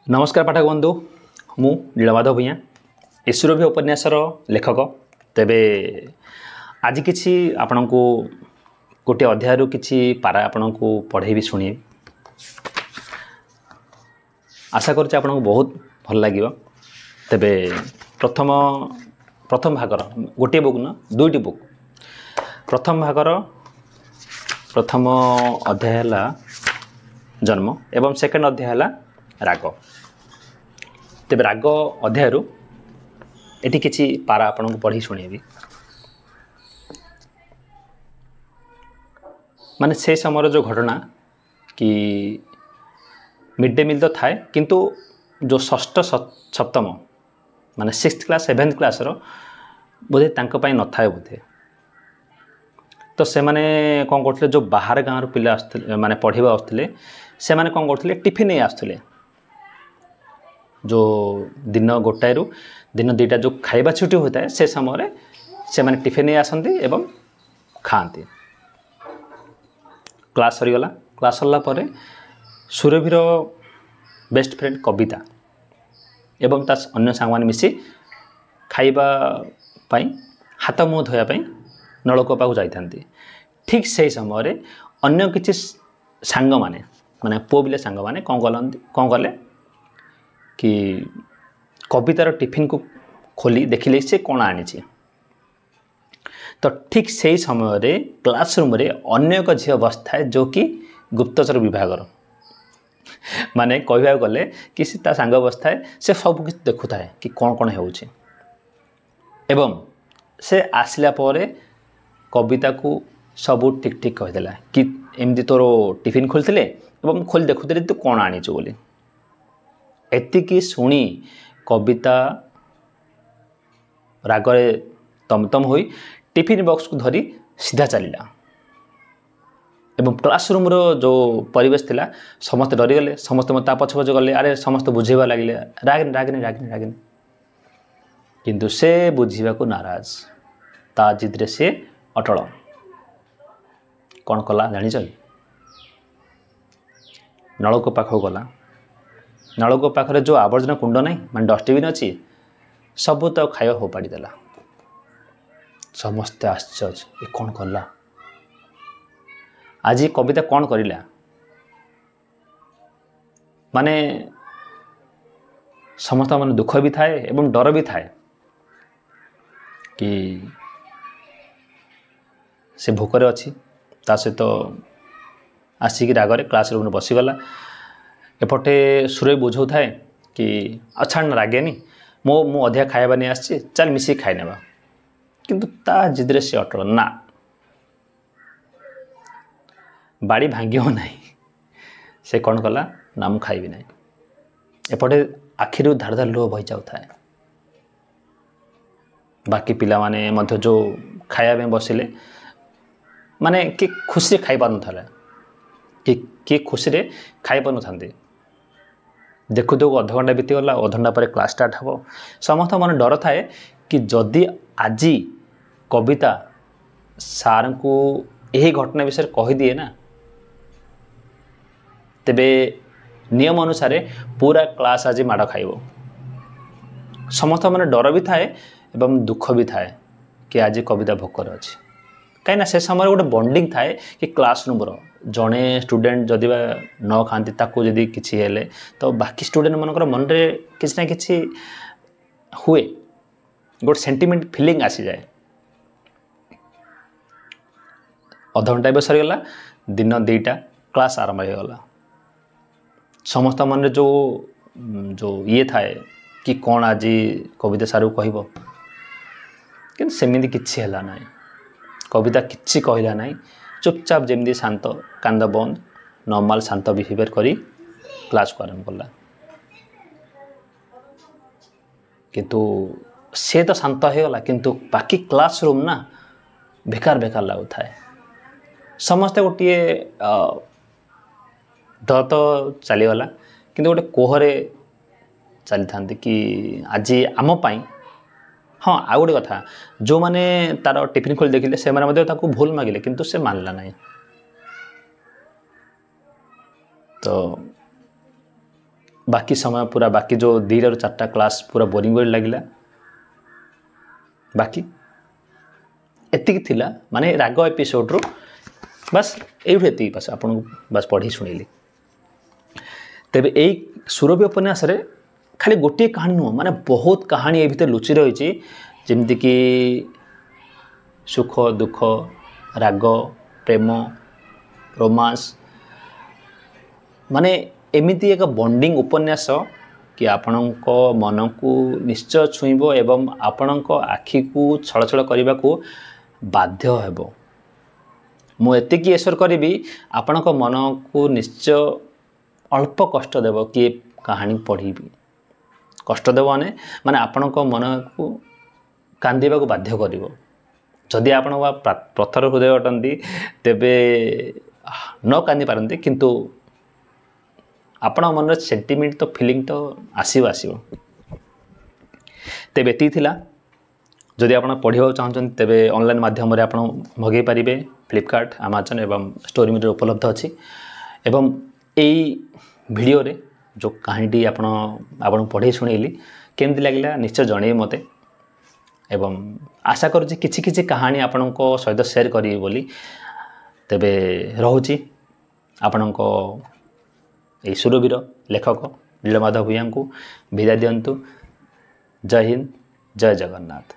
ନମସ୍କାର ପାଠକ ବନ୍ଧୁ, ମୁଁ ନୀଳମାଧବ ଭୂୟାଁ, ସୁରଭି ଉପନ୍ୟାସର ଲେଖକ। ତେବେ ଆଜି କିଛି ଆପଣଙ୍କୁ ଗୋଟିଏ ଅଧ୍ୟାୟରୁ କିଛି ପାରା ଆପଣଙ୍କୁ ପଢ଼େଇବି, ଶୁଣିବି। ଆଶା କରୁଛି ଆପଣଙ୍କୁ ବହୁତ ଭଲ ଲାଗିବ। ତେବେ ପ୍ରଥମ ପ୍ରଥମ ଭାଗର ଗୋଟିଏ ବୁକ୍ ନା ଦୁଇଟି ବୁକ୍, ପ୍ରଥମ ଭାଗର ପ୍ରଥମ ଅଧ୍ୟାୟ ହେଲା ଜନ୍ମ ଏବଂ ସେକେଣ୍ଡ ଅଧ୍ୟାୟ ହେଲା ରାଗ। ତେବେ ରାଗ ଅଧ୍ୟାୟରୁ ଏଠି କିଛି ପାରା ଆପଣଙ୍କୁ ପଢ଼ି ଶୁଣେଇବି। ମାନେ ସେ ସମୟର ଯେଉଁ ଘଟଣା କି ମିଡ଼୍ ଡେ ମିଲ୍ ତ ଥାଏ, କିନ୍ତୁ ଯେଉଁ ଷଷ୍ଠ ସପ୍ତମ ମାନେ ସିକ୍ସଥ କ୍ଲାସ୍ ସେଭେନ୍ଥ କ୍ଲାସ୍ର ବୋଧେ ତାଙ୍କ ପାଇଁ ନଥାଏ ବୋଧେ। ତ ସେମାନେ କ'ଣ କରୁଥିଲେ, ଯେଉଁ ବାହାର ଗାଁରୁ ପିଲା ଆସୁଥିଲେ ମାନେ ପଢ଼ିବା ଆସୁଥିଲେ, ସେମାନେ କ'ଣ କରୁଥିଲେ, ଟିଫିନ୍ ନେଇ ଆସୁଥିଲେ। ଯେଉଁ ଦିନ ଗୋଟାଏରୁ ଦିନ ଦୁଇଟା ଯେଉଁ ଖାଇବା ଛୁଟି ହୋଇଥାଏ, ସେ ସମୟରେ ସେମାନେ ଟିଫିନ୍ ନେଇ ଆସନ୍ତି ଏବଂ ଖାଆନ୍ତି। କ୍ଲାସ୍ ସରିଗଲା। କ୍ଲାସ୍ ସରିଲା ପରେ ସୁରଭିର ବେଷ୍ଟ ଫ୍ରେଣ୍ଡ କବିତା ଏବଂ ତା ଅନ୍ୟ ସାଙ୍ଗମାନେ ମିଶି ଖାଇବା ପାଇଁ ହାତ ମୁହଁ ଧୋଇବା ପାଇଁ ନଳକୂଅ ପାଖକୁ ଯାଇଥାନ୍ତି। ଠିକ୍ ସେହି ସମୟରେ ଅନ୍ୟ କିଛି ସାଙ୍ଗମାନେ ମାନେ ପୁଅ ପିଲା ସାଙ୍ଗମାନେ କ'ଣ କରନ୍ତି, କ'ଣ କଲେ କି କବିତାର ଟିଫିନ୍କୁ ଖୋଲି ଦେଖିଲେ ସେ କ'ଣ ଆଣିଛି। ତ ଠିକ୍ ସେହି ସମୟରେ କ୍ଲାସରୁମ୍ରେ ଅନ୍ୟ ଏକ ଝିଅ ବସିଥାଏ, ଯେଉଁ କି ଗୁପ୍ତଚର ବିଭାଗର, ମାନେ କହିବାକୁ ଗଲେ କି ସେ ତା ସାଙ୍ଗ ବସିଥାଏ, ସେ ସବୁ କିଛି ଦେଖୁଥାଏ କି କ'ଣ କ'ଣ ହେଉଛି। ଏବଂ ସେ ଆସିଲା ପରେ କବିତାକୁ ସବୁ ଠିକ୍ ଠିକ୍ କହିଦେଲା କି ଏମିତି ତୋର ଟିଫିନ୍ ଖୋଲିଥିଲେ ଏବଂ ଖୋଲି ଦେଖୁଥିଲେ ତୁ କ'ଣ ଆଣିଛୁ ବୋଲି। ଏତିକି ଶୁଣି କବିତା ରାଗରେ ତମତମ ହୋଇ ଟିଫିନ୍ ବକ୍ସକୁ ଧରି ସିଧା ଚାଲିଲା ଏବଂ କ୍ଲାସରୁମ୍ର ଯେଉଁ ପରିବେଶ ଥିଲା ସମସ୍ତେ ଡରିଗଲେ, ସମସ୍ତେ ତା ପଛେ ପଛେ ଗଲେ। ଆରେ ସମସ୍ତେ ବୁଝେଇବା ଲାଗିଲେ, ରାଗନି ରାଗନି ରାଗନି ରାଗନି, କିନ୍ତୁ ସେ ବୁଝିବାକୁ ନାରାଜ। ତା ଜିଦ୍ରେ ସେ ଅଟଳ। କ'ଣ କଲା ଜାଣିଛ? ନଳକୂଅ ପାଖକୁ ଗଲା। ନଳକୂଅ ପାଖରେ ଯେଉଁ ଆବର୍ଜନା କୁଣ୍ଡ ନାହିଁ, ମାନେ ଡଷ୍ଟବିନ୍ ଅଛି, ସବୁ ତ ଖାଇବା ଫୋପାଡ଼ି ଦେଲା। ସମସ୍ତେ ଆଶ୍ଚର୍ଯ୍ୟ, ଏ କ'ଣ କଲା ଆଜି କବିତା, କ'ଣ କରିଲା? ମାନେ ସମସ୍ତଙ୍କ ମନେ ଦୁଃଖ ବି ଥାଏ ଏବଂ ଡର ବି ଥାଏ କି ସେ ଭୋକରେ ଅଛି, ତା ସହିତ ଆସିକି ରାଗରେ କ୍ଲାସ୍ ରୁମ୍ରେ ବସିଗଲା। ଏପଟେ ସୁରଭି ବୁଝାଉଥାଏ କି ଆଉ ଛାଡ଼ ନା, ରାଗେନି, ମୁଁ ଅଧିକା ଖାଇବା ନେଇ ଆସିଛି, ଚାଲ ମିଶିକି ଖାଇନେବା। କିନ୍ତୁ ତା ଜିଦ୍ରେ ସେ ଅଟଳ, ନା ବାଡ଼ି ଭାଙ୍ଗିବ ନାହିଁ। ସେ କ'ଣ କଲା ନା, ମୁଁ ଖାଇବି ନାହିଁ। ଏପଟେ ଆଖିରୁ ଧାର ଧାର ଲୁହ ବହି ଯାଉଥାଏ। ବାକି ପିଲାମାନେ ମଧ୍ୟ ଯେଉଁ ଖାଇବା ପାଇଁ ବସିଲେ, ମାନେ କିଏ ଖୁସିରେ ଖାଇପାରୁନଥିଲା, କିଏ ଖୁସିରେ ଖାଇପାରୁନଥାନ୍ତି। ଦେଖୁ ଦେଖୁ ଅଧଘଣ୍ଟା ବିତିଗଲା। ଅଧଘଣ୍ଟା ପରେ କ୍ଲାସ୍ ଷ୍ଟାର୍ଟ ହେବ। ସମସ୍ତଙ୍କ ମନେ ଡର ଥାଏ କି ଯଦି ଆଜି କବିତା ସାର୍ଙ୍କୁ ଏହି ଘଟଣା ବିଷୟରେ କହିଦିଏ ନା, ତେବେ ନିୟମ ଅନୁସାରେ ପୁରା କ୍ଲାସ୍ ଆଜି ମାଡ଼ ଖାଇବ। ସମସ୍ତଙ୍କ ମନେ ଡର ବି ଥାଏ ଏବଂ ଦୁଃଖ ବି ଥାଏ କି ଆଜି କବିତା ଭୋକରେ ଅଛି। କାହିଁକିନା ସେ ସମୟରେ ଗୋଟେ ବଣ୍ଡିଙ୍ଗ ଥାଏ କି କ୍ଲାସ୍ ରୁମ୍ର ଜଣେ ଷ୍ଟୁଡ଼େଣ୍ଟ ଯଦି ବା ନ ଖାଆନ୍ତି, ତାକୁ ଯଦି କିଛି ହେଲେ ତ ବାକି ଷ୍ଟୁଡ଼େଣ୍ଟମାନଙ୍କର ମନରେ କିଛି ନା କିଛି ହୁଏ, ଗୋଟେ ସେଣ୍ଟିମେଣ୍ଟ ଫିଲିଂ ଆସିଯାଏ। ଅଧଘଣ୍ଟା ଏବେ ସରିଗଲା, ଦିନ 2ଟା, କ୍ଲାସ୍ ଆରମ୍ଭ ହେଇଗଲା। ସମସ୍ତ ମନରେ ଯେଉଁ ଯେଉଁ ଇଏ ଥାଏ କି କ'ଣ ଆଜି କବିତା ସାର୍କୁ କହିବ, କିନ୍ତୁ ସେମିତି କିଛି ହେଲା ନାହିଁ। କବିତା କିଛି କହିଲା ନାହିଁ, ଚୁପଚାପ ଯେମିତି ଶାନ୍ତ, କାନ୍ଦ ବନ୍ଦ, ନର୍ମାଲ ଶାନ୍ତ ବିହେଭିଅର୍ କରି କ୍ଲାସ୍କୁ ଆରମ୍ଭ କଲା। କିନ୍ତୁ ସେ ତ ଶାନ୍ତ ହେଇଗଲା, କିନ୍ତୁ ବାକି କ୍ଲାସ୍ ରୁମ୍ ନା ବେକାର ବେକାର ଲାଗୁଥାଏ। ସମସ୍ତେ ଗୋଟିଏ ଡର ତ ଚାଲିଗଲା, କିନ୍ତୁ ଗୋଟେ କୋହରେ ଚାଲିଥାନ୍ତି କି ଆଜି ଆମ ପାଇଁ। ହଁ, ଆଉ ଗୋଟେ କଥା, ଯେଉଁମାନେ ତା'ର ଟିଫିନ୍ ଖୋଲି ଦେଖିଲେ ସେମାନେ ମଧ୍ୟ ତାକୁ ଭୁଲ ମାଗିଲେ, କିନ୍ତୁ ସେ ମାନିଲା ନାହିଁ। ତ ବାକି ସମୟ ପୁରା, ବାକି ଯେଉଁ 2ଟାରୁ 4ଟା କ୍ଲାସ୍ ପୁରା ବୋରିଂ ଭଳି ଲାଗିଲା। ବାକି ଏତିକି ଥିଲା, ମାନେ ରାଗ ଏପିସୋଡ଼ରୁ ବାସ୍ ଏଇଠୁ ଏତିକି, ବାସ୍ ଆପଣଙ୍କୁ ବାସ୍ ପଢ଼ି ଶୁଣେଇଲି। ତେବେ ଏଇ ସୁରଭି ଉପନ୍ୟାସରେ ଖାଲି ଗୋଟିଏ କାହାଣୀ ନୁହଁ, ମାନେ ବହୁତ କାହାଣୀ ଏ ଭିତରେ ଲୁଚି ରହିଛି, ଯେମିତିକି ସୁଖ ଦୁଃଖ, ରାଗ, ପ୍ରେମ, ରୋମାନ୍ସ, ମାନେ ଏମିତି ଏକ ବଣ୍ଡିଂ ଉପନ୍ୟାସ କି ଆପଣଙ୍କ ମନକୁ ନିଶ୍ଚୟ ଛୁଇଁବ ଏବଂ ଆପଣଙ୍କ ଆଖିକୁ ଛଳଛଳ କରିବାକୁ ବାଧ୍ୟ ହେବ। ମୁଁ ଏତିକି ଏସର କରିବି, ଆପଣଙ୍କ ମନକୁ ନିଶ୍ଚୟ ଅଳ୍ପ କଷ୍ଟ ଦେବ କି କାହାଣୀ ପଢ଼ିବି। କଷ୍ଟ ଦେବ ମାନେ ଆପଣଙ୍କ ମନକୁ କାନ୍ଦିବାକୁ ବାଧ୍ୟ କରିବ। ଯଦି ଆପଣ ପଥର ହୃଦୟ ଅଟନ୍ତି ତେବେ ନ କାନ୍ଦି ପାରନ୍ତି, କିନ୍ତୁ ଆପଣଙ୍କ ମନରେ ସେଣ୍ଟିମେଣ୍ଟ ତ, ଫିଲିଂ ତ ଆସିବ ଆସିବ। ତେବେ ଏତିକି ଥିଲା। ଯଦି ଆପଣ ପଢ଼ିବାକୁ ଚାହୁଁଛନ୍ତି ତେବେ ଅନଲାଇନ୍ ମାଧ୍ୟମରେ ଆପଣ ମଗାଇ ପାରିବେ। ଫ୍ଲିପକାର୍ଟ, ଆମାଜନ୍ ଏବଂ ଷ୍ଟୋରି ମିରେ ଉପଲବ୍ଧ ଅଛି। ଏବଂ ଏଇ ଭିଡ଼ିଓରେ ଯେଉଁ କାହାଣୀଟି ଆପଣଙ୍କୁ ପଢ଼େଇ ଶୁଣେଇଲି, କେମିତି ଲାଗିଲା ନିଶ୍ଚୟ ଜଣେଇବେ ମୋତେ। ଏବଂ ଆଶା କରୁଛି କିଛି କିଛି କାହାଣୀ ଆପଣଙ୍କ ସହିତ ସେୟାର କରିବି ବୋଲି। ତେବେ ରହୁଛି, ଆପଣଙ୍କ ଏଇ ସୁରଭିର ଲେଖକ ନୀଳମାଧବ ଭୂୟାଁଙ୍କୁ ବିଦାୟ ଦିଅନ୍ତୁ। ଜୟ ହିନ୍ଦ, ଜୟ ଜଗନ୍ନାଥ।